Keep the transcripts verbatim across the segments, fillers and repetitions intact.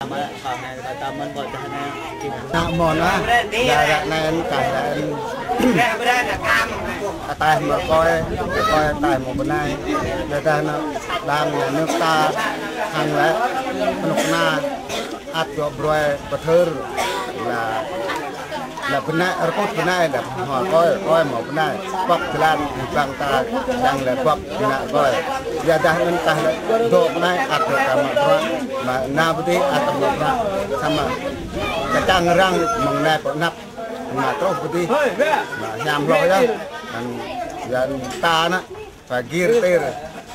Ană mơ̆n ah, yua ră anai kah lĕ ataih mơ̆ kơi, kơi ataih mơ̆ bơnai. Yua dah ană Đảng, nhà nước ta hăng lĕ kơnuk kơna ăt dŏ brơi pơthâo lĕ, lĕ bơnai, rơkut bơnai lĕ hmâo kơi, kơi hmâo bơnai. Bŏk jơlan abih bang ta, dăng lĕ bŏk ană kơi. Yua dah anŭn kah lĕ dŏ bơnai ăt dŏ ta mă bruă, mă nao pơdih ăt ta mă bruă. Samơ̆ kơčăng răng mơ̆ng anai pơ anăp, mă truh pơdih, mă hiam hloh yơh. Anŭn yua ta ană pơgir tir,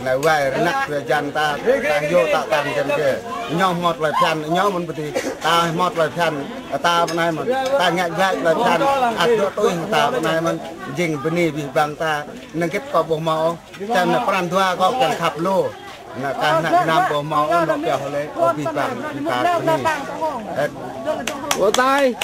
anai wai rơnăk tui jan ta, ta yua ta tăng jăn kơ. Ñu hmâo tơlơi phiăn, ñu mơ̆n pơdih, ta hmâo tơlơi phiăn, ta bơnai mơ̆n, ta ngă wai tơlơi phiăn, ăt dŏ tui ta bơnai mơ̆n, jing bơni abih bang ta, năng kĭt kâo ƀu hmâo, čang ană pran dua kâo kiăng khăp lu, ană kah ană Việt Nam ƀu hmâo, anŏ pioh lĕ, abih bang ta bơni. Vỗ tay.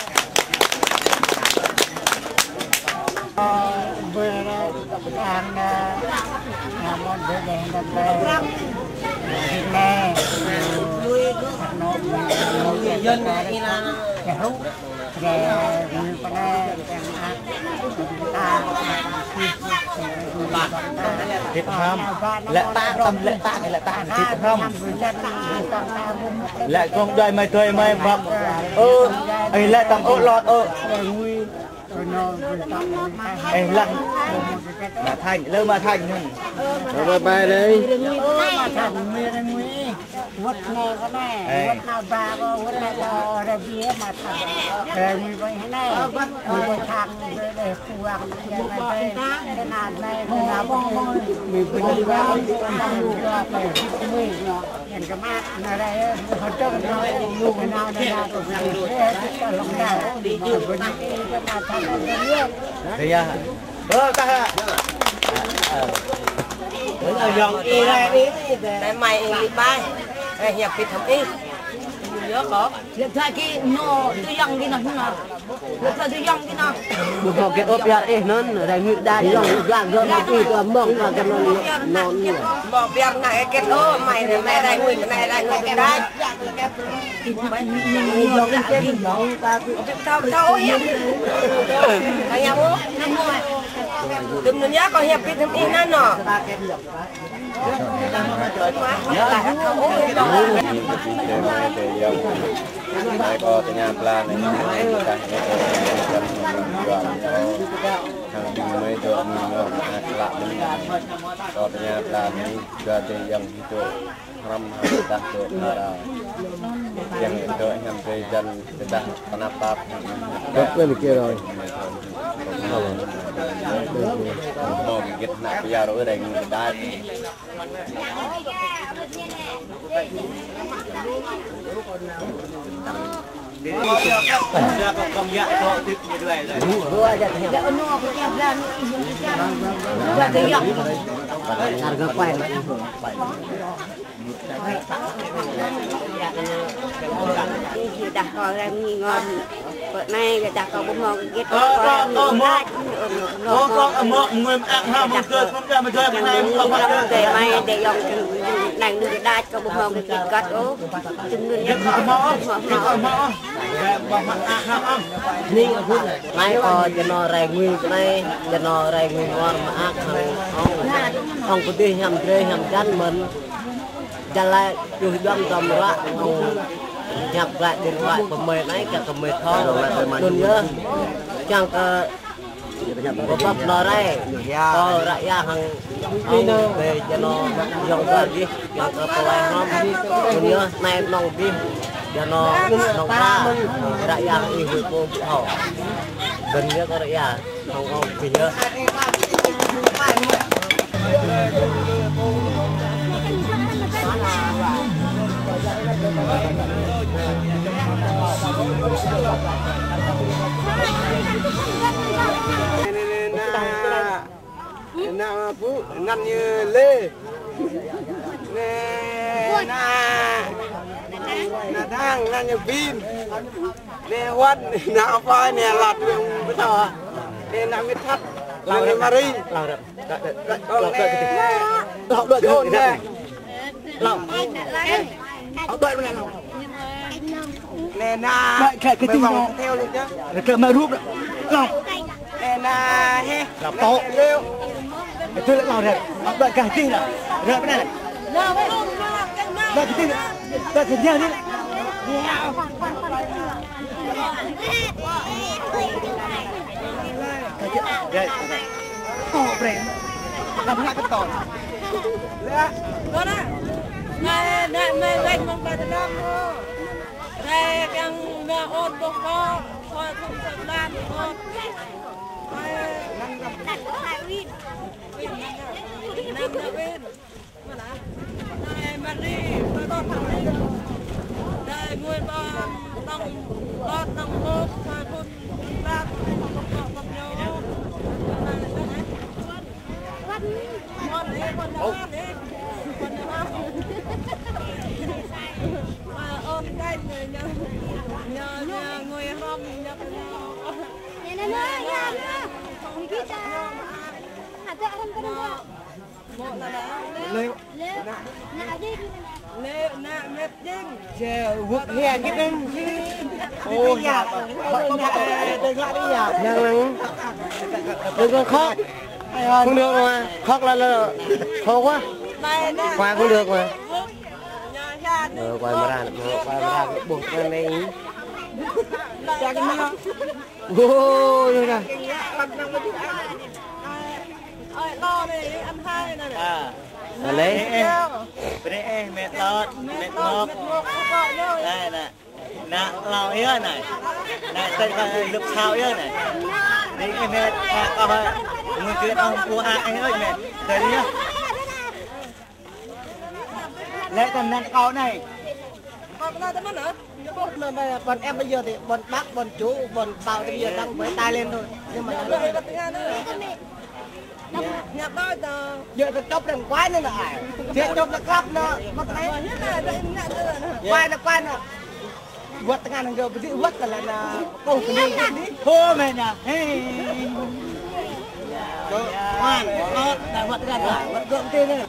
Hit ham. Lĕ ta, tâm lĕ ta, lĕ ta, hit ham. Lĕ kông đuaĭ mơi, đuaĭ mơi, băp. Ơ, ơi lĕ tâm ôh lŏt ôh. Ê, lăng. Mă Thanh, lơ Mă Thanh nun. Bye bye đây. Wơ̆t anai kơ anai, ê, wơ̆t anai ba kơ, wơ̆t anai kơ, rơbia Mă Thanh. Ê, mui ƀơi anai, mui ƀơi Thanh, ƀơi đây, kuang, ƀơi anai, ƀơi anai, ƀơi anai, ƀơi anai, ƀơi anai. Ơ, ta hă? Ơ, yŏng ih rai ih. Tơmai ih ƀai. Ơ, hiăp pit hăm ih. Yua kơ. Lĕ thua kơ ñu, tui yŏng kơ ñu, ñu. Lĕ thua tui yŏng kơ ñu. Ƀu thâo kơ ôp yar ih nun, rai ngui đa yŏng, yŏng, yŏng, ih, kơ mơ̆ng, kơ, kơ nun, nun, nun. Mơ̆ng biar anai kơ ôh, mai anai, mai rai ngui, anai rai ngui đa. Tơm anŭn yơh kâo hiăp pit hăm ih năn nô. Mai kâo tơña pla anai, hăng ƀing mơi dŏ mơ̆ng anai klă mơ̆n. Kâo tơña pla anai, dua tơ yŏng hơdip. Hrăm hăng tơdah dŏ phara. Yang dŏ hiam tơi jan tơdah tơnap tap. Găp lên kia rồi. Hmâo git nă pia rơi đai ngui kơ đai. Harga paling. Ih, dah kâo rai mơ̆ng ngôn. Pơ anai, dah kâo ƀu hmâo git, kâo rai mơ̆ng ngôn. Ơ, ơ, ơ, mơ̆. Ơ, kâo, ơ, mơ̆, mơ̆, mơ̆, ơ, ha, mơ̆, tơl, tơl, tơl, tơl, tơl, tơl, mai, dê yŏng, nang, nang, đa, kâo ƀu hmâo git găt, ôh. Tơl, tơl, tơl, mơ̆, mơ̆, mơ̆, mơ̆. Anai kâo jơnŏ rai ngui anai, jơnŏ rai ngui ngor mơak hăng ŏng. Ŏng pơdih hiam drơi hiam jăn mơ̆n. Jăn lai čuh jŏm dŏm ruă ŏng hiăp glaĭ điện thoại pơmơi anai kiăng kơ mơi thâo. Anŭn yơh. Kiăng kơ pơpăp nao rai. Kâo ră ia hăng ŏng ƀơi jơnŏ yŏng dua dih. Yang kơ pơwai hrŏm, bơni yơh, anai nong dih, jơnŏ nong ta, ră ia ih hui pô thâo. Bơni yơh kơ ră ia, hăng ŏng dih yơh. Ană ƀu, anăn ñu Lê. Anai, ană, ană Đang, anăn ñu Bin. Anai Huan, ană Apai, anai Lăt, anai Ung Bơtâo. Anai ană Mit Thăt, anăn ñu Mari. Ơ, anai. Ơ, anai. Nè na. Mă gah kơ tih nô. Rơkâo mă rup nô. Lăng. Nè na hê. Lăng pô. Leo. Itu lăng rơp. Mă gah tih nô. Rơp nè. Mă gah tih nô. Mă gah tih nô. Kơ tih. Rơp. Pô bre. Lăng ngă kơ tih. Lăng. Nè, nè, nè, nè, mă gah tih nô. Rai kiăng nao ôn ƀô̆ kơ, kơ thun sơlan ôn. Rai. Năm na win. Rai Mari, kơ đôč thang rin. Rai ngui ƀơ̆ng, tong, đôč tong ƀô̆, kơ thun sơlan, ƀô̆ kơ ƀơ̆ng ñu. Lê, nè, mĕt ding. Ơ, ya. Năng năng. Đừng có khóc. Không được mà. Khóc là, là khổ quá. Quay không được mà. Ờ, quay mà ra, quay mà ra, buông cái này. Ôi, ôi, ôi. Ơi, lo đi, ăn hai nè. À. Ăn lấy. Ê, ê. Bri, ê, mĕt tơ̆t, mĕt mŏk. Mĕt mŏk, mĕt mŏk, mĕt mŏk. Đây nè. Nă, hlâo yơh nă. Nă, tơi kơ lŭp thâo yơh nă. Đi kơ mĕt, nă, kơ hơi. Ngui kơ đong pua a, ê, ơi, mĕt. Tơi đi yơh. Lĕ tăm năn kâo anai. Kâo kơ năn tăm năn hă? Ƀôn em bây giờ thì ƀôn Bắc, ƀôn Ču, ƀôn Pao thì bây giờ đang với Thái Lan thôi. Nhưng mà Djơ̆ tơčŏp đơ̆ng quay anŭn nă ai. Djơ̆ tơčŏp nă klăp nă, mă tơnai. Quay nă, quay nă. Wơ̆t tơngan hăng gơ̆ bơdi wơ̆t tơlơi nă. Kâo bơdi bơdi. Hô mĕ nă. Hê. Kơ, man, kơ, nă wơ̆t tơngan nă. Wơ̆t gơ̆ bơdi nă.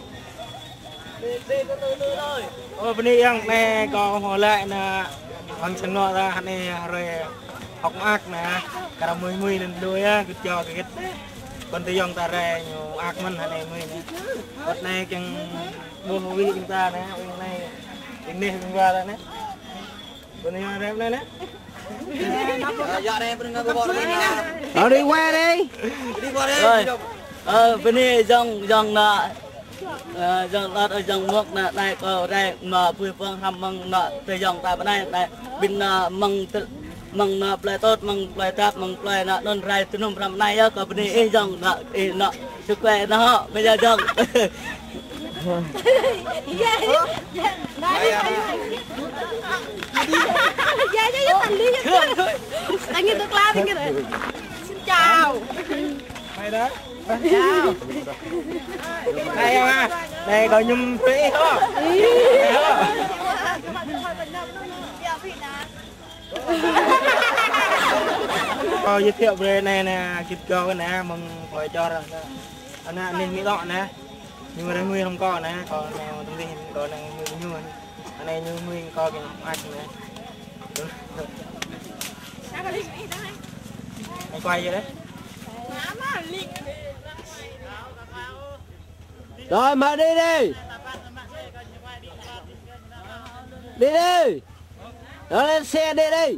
Ơ, bơni yang anai kâo hmâo laĭ nă hăng sang anŏ ta hơnai hrơi hơ̆k mơak nă, kơ ră mơi mơi anŭn lui yơh, gĭt jŏ gĭt. Kơ tơyŏng ta rai ñu mơak mơ̆n hơnai mơi nă. Wơ̆t anai kiăng ƀuh wĭ ƀing ta nă, wĭ anai. Ƀing neh ƀing ba ta nă. Bơni yang rai anai nă. Ơ, đi qua đi. Rồi. Ơ, bơni yŏng, yŏng nă. Ơ, yŏng lăt, ơ, yŏng mŏk nă, anai kâo rai mă pui pơ̆ng hrăm mơ̆ng nă, tơyŏng ta bơnai, anai ƀing nă mơ̆ng tơ-, mơ̆ng nă plơi Tôt, mơ̆ng plơi Dap, mơ̆ng plơi nă anŭn rai tơnŭm hrăm anai yơh, kâo bơni ih yŏng nă, ih nă, sŭk kơ nă hŏ, bơni yŏng. Xin chào. Mày đó. Đây không à? Đây coi nhung free hả? Kâo giới thiệu brơi anai nă, gĭt gơ̆ nă, mơ̆ng plơi Čor nă. Ană anih Mi Đŏk nă. Ñu rai ngui hrŏm kâo nă, kâo nă, tơm dih kâo nă ngui ñu. Anai ñu ngui kâo kơ mơak nă. Anai quay gì đấy? Rồi mà đi đi. Đi đi. Rồi lên xe đi đi.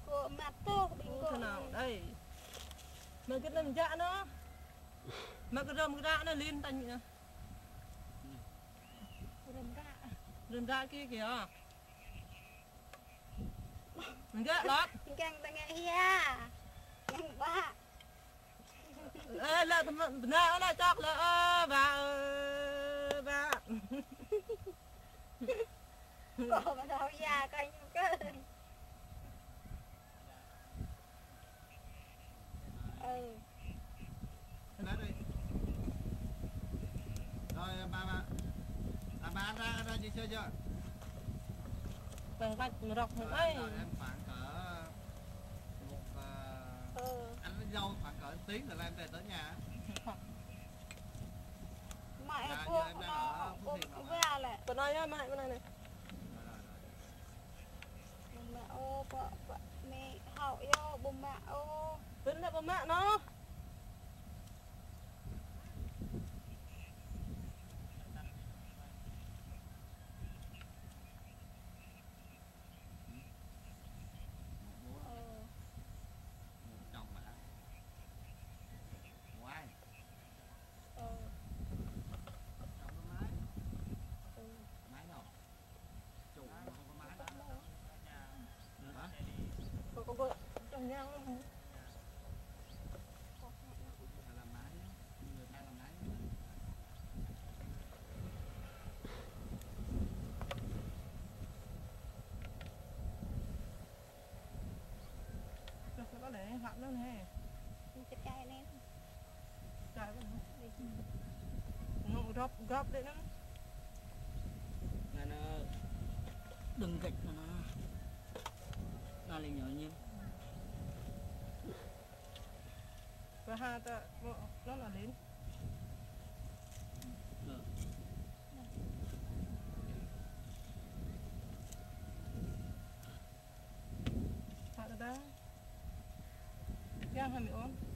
Kơ mă tuh ƀing kơ. Ơ, thơnao đơi. Mă kơ năm jak nă. Mă kơ rơm kơ dak nă lin tañ nă. Rơm dak. Rơm dak kơ kơ. Nggak, Lot. Nggak tengah iya. Yang bă. Ơ, lă tơmă, bơnă, lă čŏk, lă, ơ, bă, ơ, bă. Kơ bă tao ya, kơ ñu kơ. Ơ. Rồi, bà, bà, à, bà ăn ra, ăn ra gì chưa chưa? Bằng cách mà rọc hơn. Ờ, ấy. Ăn rồi, em khoảng cỡ một, ờ, ăn với dâu khoảng cỡ tiếng nữa là em về tới nhà. Mă ơi, giờ em đang ở Phước Thiện mà. Bơ nai yơh, mă, bơ nai anai. Rồi, rồi, rồi. Bơ mă ôh, bơ, bơ, mĕ hŏk yơh, bơ mă ôh. Bơ nai bơ mă nă. Găp, găp đơi nă. Nă nă đơ̆ng gĕt nă nă. Nă lĕ ñu ñen. Bơ ha ta, bơ, nă nă lin. Hă ta ta. Yang hami ôn.